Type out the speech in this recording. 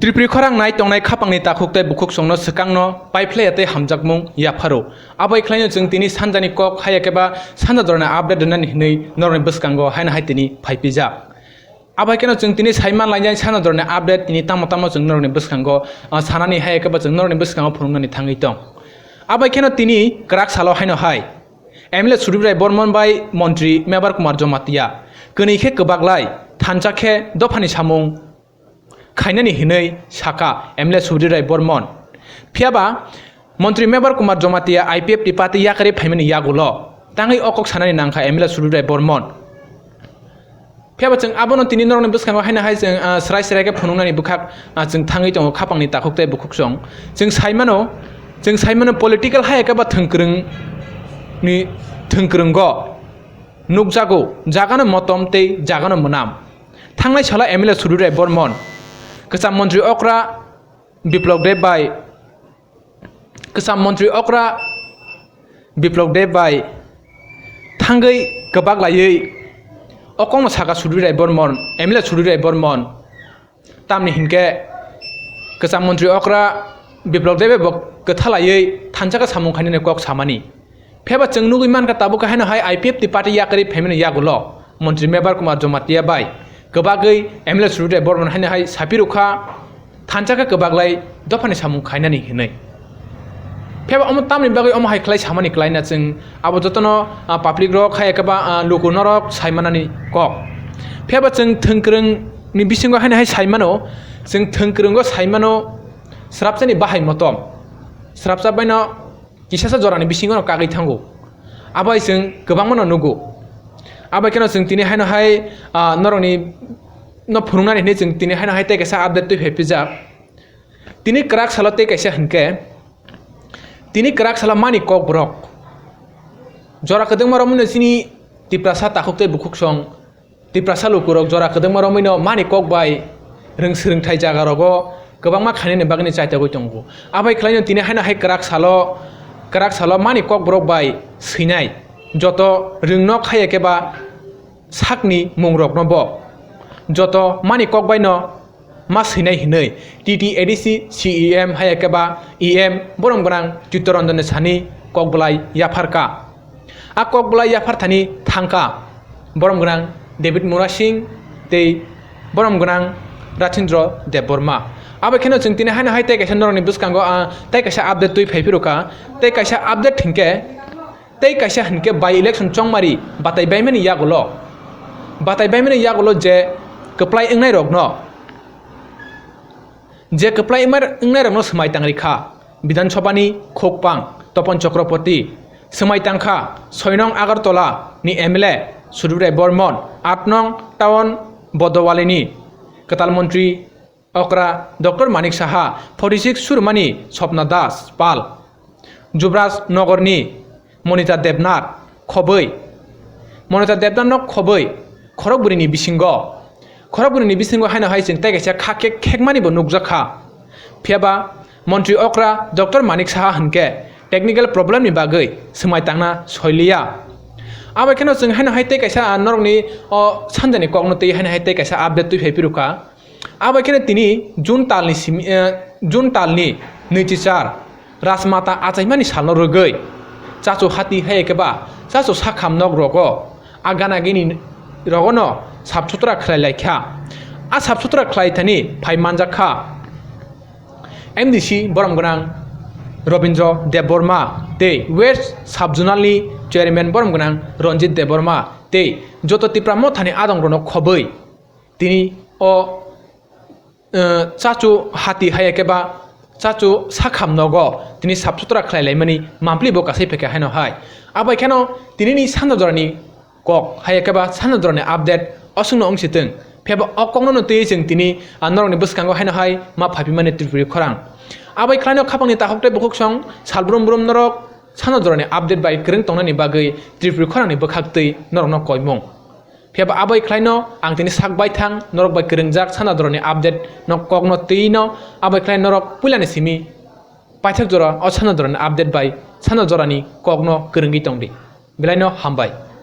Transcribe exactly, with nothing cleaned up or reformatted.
Tripuri khorang nai tongnai khapangni takhuk tei bukhuksongno swkangno paiphlaiya tei hamjakmung yapharo. Abai khlaino chwng tini sanjani kok haiya khe ba sanja jorani update rwnani hinwi norokni bwskango haino hai tini phaipijak. Abai kheno chwng tini saiman lainai sanja jorani update tini tamo tamo chwng norokni bwskango, ah, sanani haiya khe ba chwng norokni bwskango phunuknani thangwi tong. Abai kheno tini kwrak salo haino hai M L A Sudip Rai Bormon bai montri Mebar Kumar Jomatia kwnwi khe kwbaklai thansa khe dophani samung khainani hinwi saka M L A Sudip Rai Bormon. Phiyaba montri Mebar Kumar Jomatia I P F T party yakarwi phaimani yagulo tangwi o kok sanani nangkha M L A Sudip Rai Bormon. Phiyaba chwng abono tini norokni bwskango haino hai chwng, ah, srai srai khe phunuknani bwkhak, ah, chwng thangwi tongo khapangni takhuk tei bukhuksong. Chwng saimano, chwng saimano political hai khe ba thwngkwrwngni thwngkwrwngo nukjago jagano motom tei jagano mwnam. Thangnai salo M L A Sudip Rai Bormon, kwcham montri okra Biplok Deb bai, kwcham montri okra Biplok Deb bai thangwi kwbak laiwi o kokno saka Sudip Rai Bormon, M L A Sudip Rai Bormon. Tamni hinkhe kwcham montri okra Biplok Debe bo kwtha laiwi thansa khe samung khainani kok samani. Phiyaba chwng nugwi mankha tabuk haino hai I P F T party yakarwi phaimani yagulo montri Mebar Kumar Jomatia bai kwbagwi M L A Sudip Rai Bormon haino hai sapirokha thansa khe kwbaklai dophani samung khainani hinwi. Phiyaba omo tamni bagwi omo hai khlai samani klaina chwng abo jotono, ah, public rok hai khe ba, ah, luku norok saimanani kok. Phiyaba chwng thwngkwrwngni bisingo haino hai saimano, chwng thwngkwrwngo saimano srapsani bahai motom. Srapsa baino kisasa jorani bisingo no kagwi thango. Abai chwng kwbangma no nugo. Abai kheno chwng tini haino hai, ah, norokni no phunuknani hinwi chwng tini haino hai tei kaisa update twi phai pijak. Tini kwrak salo tei kaisa hinkhe, tini kwrak salo mani kokborok jora kwdwngma romwino chini Tiprasa takhuk tei bukhuksong Tiprasa lukurok jora kwdwngma romwino mani kok bai rwng swrwngthai jagarogo kwbangma khainani bagwino chaitogwi tongo. Abai khlaino tini haino hai kwrak salo, kwrak salo mani kokborok bai swinai joto rwngno khaiya khe ba sakni mungrokno bo joto mani kok baino ma swinai hinwi T T A D C C E M haiya khe ba E M borom gwnang Chittaranjan ni sani kok bwlai yapharkha. A kok bwlai yapharthani thangkha borom gwnang David Murasing tei borom gwnang Rajendra Debbarma. Abo kheno chwng tini haino hai tei kaisa norokni bwskango, ah, tei kaisa update twi phai phirokha. Tei kaisa update hinkhe, tei kaisa hinkhe by election chongmari batai baimani yagulo, batai baimani yagulo je kwplai wngnai rokno Je kwplai wngmar-, wngnairokno swmai tangri kha, Bidhan Sabhani khukpang Topon Chakraborty, swmai tangkha soi nong Agartala ni M L A Sudip Rai Bormon, aat nong Town Bodowalini kwtal montri okra Doctor Manik Saha, forty six Surmani Swapna Das Pal, Jubraj Nogorni Monita Debnath khobwi, Monita Debnathno khobwi khorokbwrwini bisingo, khorokbwrwini bisingo haino hai chwng tei kaisa kha khe khekmani bo nukjak kha. Phiyaba montri okra Doctor Manik Saha hinkhe technical problemni bagwi swmai tangna soiliya. Abo kheno chwng haino hai tei kaisa, ah, norokni o sanjani kokno twi haino hai tei kaisa update twi phai phirukha. Abo kheno tini June talni simi, eh, June talni nwichi char Rajmata achaimani salno rwgwi chachu hati hai khe ba chachu sakham nok rogo a gana gini rogono sap sutra khlai lai kha. A sap sutra khlai thani phai manjak kha M D C borom gwnang Robindra Debbarma tei West Sub Zonal ni Chairman borom gwnang Ranjit Debbarma tei joto Tipra Mothani adong rono khobwi. Tini o, eh, chachu hati hai khe ba chachu sakham nogo tini sap sutra khlai laimani mampli bo kasai phaikha haino hai. Abai kheno tinini sanja jorani kok hai khe ba sanja jorani update osongno wng sitwng. Phiyaba o kokno no twi chwng tini, ah, norokni bwskango haino hai ma phaipimani Tripuri khorang. Abai khlaino khapangni takhuk tei bukhuk song salbrum brum norok sanja jorani update bai kwrwng tongnani bagwi Tripuri khorangni bwkhak twi norokno koimung. Phiyaba abai khlaino ang tini sak baithang norok bai kwrwngjak sanja jorani update no kokno twi no abai khlai norok puilani simi paithak jora o sanja jorani update bai sanja jorani kokno kwrwngwi tongdi. Belaino hambai.